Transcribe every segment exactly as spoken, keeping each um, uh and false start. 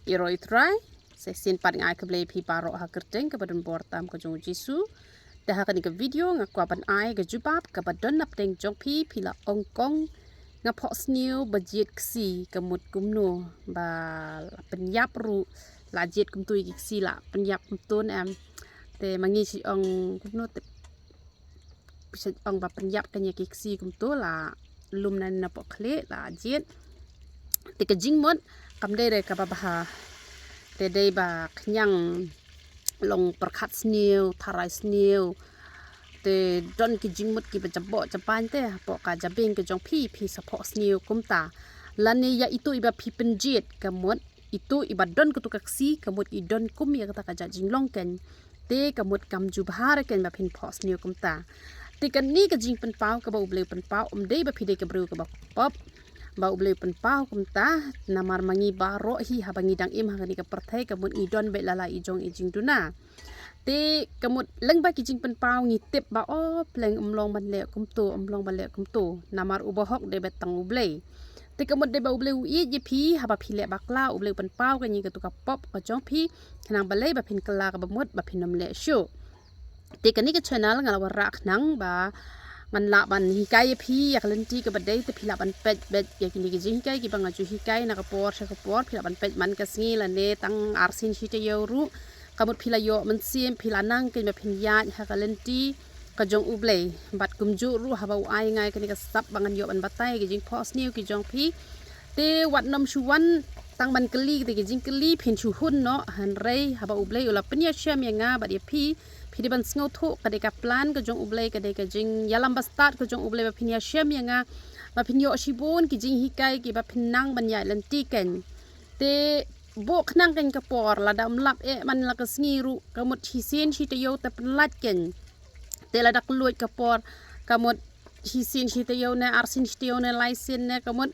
Ïaroh ïa u Trai. Sa shisien pat nga ai khublei ïa phi baroh ha ka kyrteng kaba don bor tam ka jong u Jisu. Te ha kane ka video nga kwah ban ai ka jubab kaba don napdeng jong phi, phi la ong kong nga phohsniew ba jied ksih, ka mut kumno, ba la pynïap ruh, la jied kumto ïa ki ksih, la pynïap kumto ne em. Te ma ngi shu ong kumno te, shu ong ba pynïap kane ïa ki ksih kumto, la lum na na poh khlieh, la jied. Te ka jingmut kam dei re kaba bha, te dei ba khñiang long pyrkhat sniew, tharai sniew. Te don ki jingmut kiba jaboh jabain te hapoh ka jabieng ka jong phi, phi sa phohsniew kumta. Lane ïa ito iba phi pynjied, ka mut ito iba don kato ka ksih, ka mut i don kum ïa kata ka jait jinglong keiñ. Te ka mut kam ju bha re keiñ ba phin phohsniew kumta. Te kane ka jingpynpaw kaba U Blei u pynpaw, ym dei ba phi dei ka briew kaba pop ba U Blei u pynpaw kumta, namar ma ngi baroh hi haba ngi dang im ha kane ka pyrthei, ka mut ngi don beit la la i jong i jingduna. Te ka mut lyngba ki jingpynpaw ngi tip ba, o, pleng ym long ban leh kumto, ym long ban leh kumto. Namar uba hok dei beit tang U Blei. Te ka mut dei ba U Blei u ïeit ïa phi, haba phi leh bakla, U Blei u pynpaw kane kato ka pop ka jong phi, khnang balei ba phin kylla kaba mut ba phin ym leh shuh. Te kane ka channel nga la wanrah khnang ba ngan lah ban hikai ïa phi ïa ka lynti kaba dei, te phi lah ban peit beit ïa kine ki jinghikai kiba nga ju hikai na ka por sha ka por, phi lah ban peit man ka sngi lane tang arsien shi taïew ruh. Ka mut phi la ïoh mynsiem, phi la nang keiñ ba phin ïaid ha ka lynti ka jong U Blei. Bad kumjuh ruh haba u ai nga ïa kane ka sap ba ngan ïoh ban batai ïa ki jingphohsniew ki jong phi, te wat nym shu wan tang ban kylli te ki jingkylli, phin shu hun noh, hynrei haba U Blei u la pynïashem ïa nga bad ïa phi, phi dei ban sngewthuh ka dei ka plan ka jong U Blei, ka dei ka jingïalam bastad ka jong U Blei ba phin ïashem ïa nga, ba phin ïoh shibun ki jinghikai kiba phin nang ban ïaid lynti keiñ. Te buh khnang keiñ ka por, lada ym lap eh man la ka sngi ruh, ka mut shisien shi taïew te pynlait keiñ. Te lada kylluid ka por, ka mut shisien shi taïew ne arsien shi taïew ne laisien ne, ka mut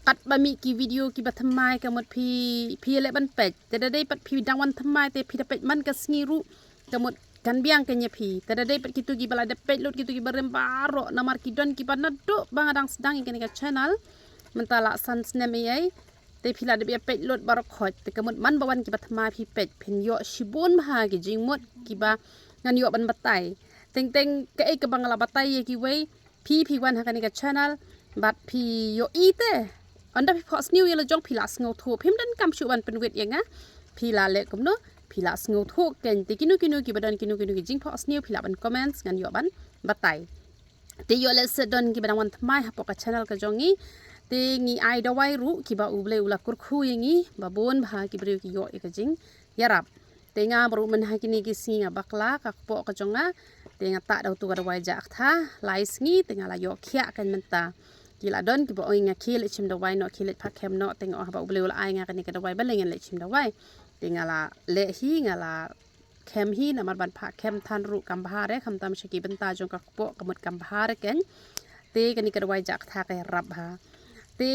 katba mih ki video kiba thymmai, ka mut phi, phi leh ban peit. Te da dei pat phi dang wan thymmai te phi da peit man ka sngi ruh, ka mut kan biang keiñ ïa phi. Te da dei pat kito kiba la dep peit lut, kito kiba rem baroh, namar ki don kiba naduh ba nga dang sdang ïa kane ka channel mynta la san snem ei ei. Te phi la dep ïa peit lut baroh khoit, te ka mut man ba wan kiba thymmai phi peit, phin ïoh shibun bha ki jingmut kiba ngan ïoh ban batai. Teng teng kaei kaba nga la batai ïa kiwei, phi phi wan ha kane ka channel bad phi ïohi te, ynda phi phohsniew ïa la jong phi la sngewthuh, phim donkam shuh ban pynwit ïa nga. Phi la leh kumno, phi la sngewthuh keiñ. Te kino kino kiba don kino kino ki jingphohsniew, phi lah ban comment, ngan ïoh ban batai. Te ïoh lehse don kiba dang wan thymmai hapoh ka channel ka jong ngi. Te ngi ai dawai ruh kiba U Blei u la kyrkhu ïa ngi ba bun bha ki briew ki ïoh ïa ka jingïarap. Te nga ruh mynha kine ki sngi nga bakla, ka kpoh ka jong nga, te nga tah da uto ka dawai jah ktha lai sngi, te nga la ïoh khiah keiñ mynta. Ki la don kiba ong ïa nga khie leit shim dawai noh, khie leit phah khem noh, te nga ong haba U Blei u la ai nga kane ka dawai balei ngan leit shim dawai. Te nga la leh hi, nga la khem hi, namar ban phah khem than ruh kam bha re, khamtam sha ki bynta jong ka kpoh ka mut kam bha re keiñ. Te kane ka dawai jah ktha ka ïarap bha. Te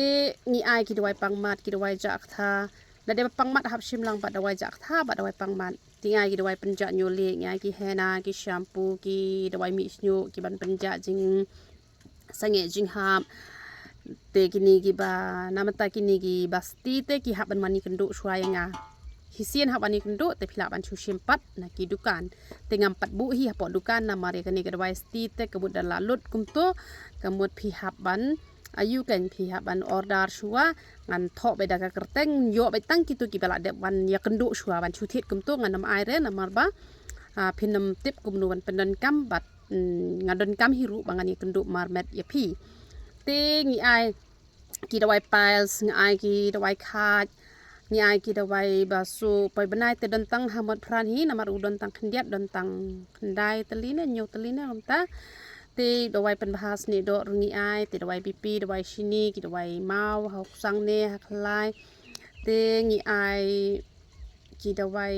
ngi ai ki dawai pangmat, ki dawai jah ktha. Lada ba pangmat hap shim lang bad dawai jah ktha bad dawai pangmat. Te ngi ai ki dawai pynjah ñiuhlieh, ngi ai ki henna, ki shampoo, ki dawai mih shñiuh, ki ban pynjah jing sangeh jinghap. Te kine kiba, namar ta kine kiba sti te ki hap ban wan ïakynduh shuwa ïa nga. Shisien hap wan ïakynduh te phi lah ban shu shim pat na ki dukan. Te ngam pat buh hi hapoh dukan namar ïa kane ka dawai sti te ka mut da la lut kumto, ka mut phi hap ban, aïu keiñ, phi hap ban order shuwa, ngan thoh beit da ka kyrteng, ïoh beit tang kito kiba la dep wan ïakynduh shuwa ban shu thied kumto, ngan ym ai re namar ba, ah, phin ym tip kumno ban pyndonkam bad mm, nga donkam hi ruh ba ngan ïakynduh marmet ïa phi. Te ngi ai ki dawai piles, ngi ai ki dawai khaj, ngi ai ki dawai ba shu poi bnai, te don tang ha mot phran hi namar u don tang khyndiat, don tang khyndai tylli ne hynñiew tylli ne kumta. Te dawai pynbha snieh doh ruh ngi ai, te dawai B P, dawai shini, ki dawai maw ha u kosang ne ha khlai. Te ngi ai ki dawai,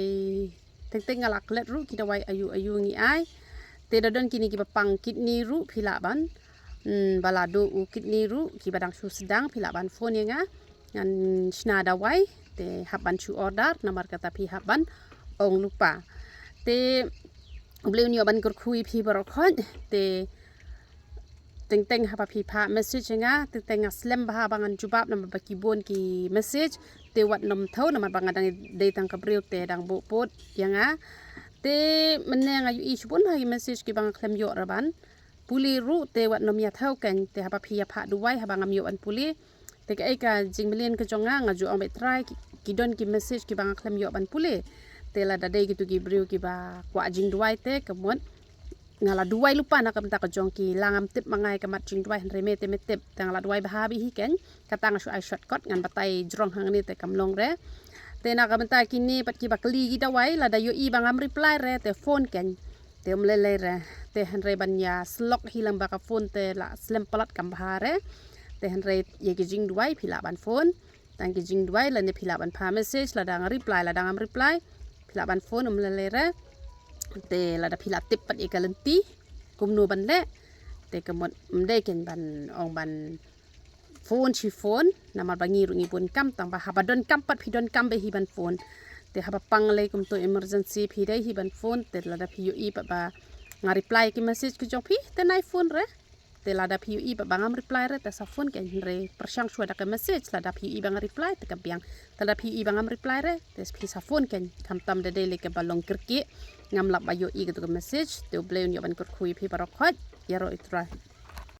teng teng nga la klet ruh ki dawai aïu aïu ngi ai. Te da don kine kiba pang kidney ruh phi lah ban, mm, ba la duh u kidney ruh, kiba dang shu sdang phi lah ban phone ïa nga, ngan shna dawai, te hap ban shu order namar kata phi hap ban ong lypa. Te U Blei un ïoh ban kyrkhu ïa phi baroh khoit. Te Teng teng haba phi phah message ïa nga, teng teng nga slem bha ba ngan jubab namar ba ki bun ki message. Te wat nym thew namar ba nga dang dei tang ka briew te dang buh pud ïa nga. Te mynne nga ïohi shibun bha ki message kiba nga khlem ïoh ruh ban pule ruh, te wat nym ïa thew kein, te haba phi ïa phah duwai haba ngam ïoh ban pule. Te kaei ka jingmlien ka jong nga, nga ju ong beit trai ki, ki don ki message kiba nga khlem ïoh ban pule. Te lada dei kitu ki briew kiba kwah jingduwai te ka mut nga la duwai lypa na ka bynta ka jong ki, la ngam tip ma nga ïa ka mat jingduwai, hynrei me te me tip, te nga la duwai bha beit hi kein. Kata nga shu ai shortcut, ngan batai jrong hangne te kam long re. Te na ka bynta kine pat kiba kylli ki dawai, lada ïohi ba ngam reply re te phone kein. Te ym lei lei re, te hynrei ban ïa slok hi lang ba ka phone te la slem palat kam bha re. Te hynrei ïa ki jingduwai phi lah ban phone. Tang ki jingduwai lane phi lah ban phah message, lada nga reply, lada ngam reply, phi lah ban phone, ym lei lei re. Te lada phi lah tip pat ïa ka lynti kumno ban leh, te ka mut ym dei kein ban ong ban phone shi phone, namar ba ngi ruh ngi bun kam, tang ba haba don kam pat phi don kam beit hi ban phone. Te haba pang lei kumto emergency phi dei hi ban phone, te lada phi ïohi pat ba nga reply ki message ki jong phi, te nai phone re. Te lada phi ïohi pat ba ngam reply re te sa phone kein, hynrei pyrshang shuwa da ka message, lada phi ïohi ba nga reply te ka biang. Te lada phi ïohi ba ngam reply re te phi sa phone kein, khamtam da dei lei kaba long kyrkieh, ngam lah ba ïohi katu ka message. Te U Blei un ïoh ban kyrkhu ïa phi baroh khoit. Ïaroh Ïa Trai.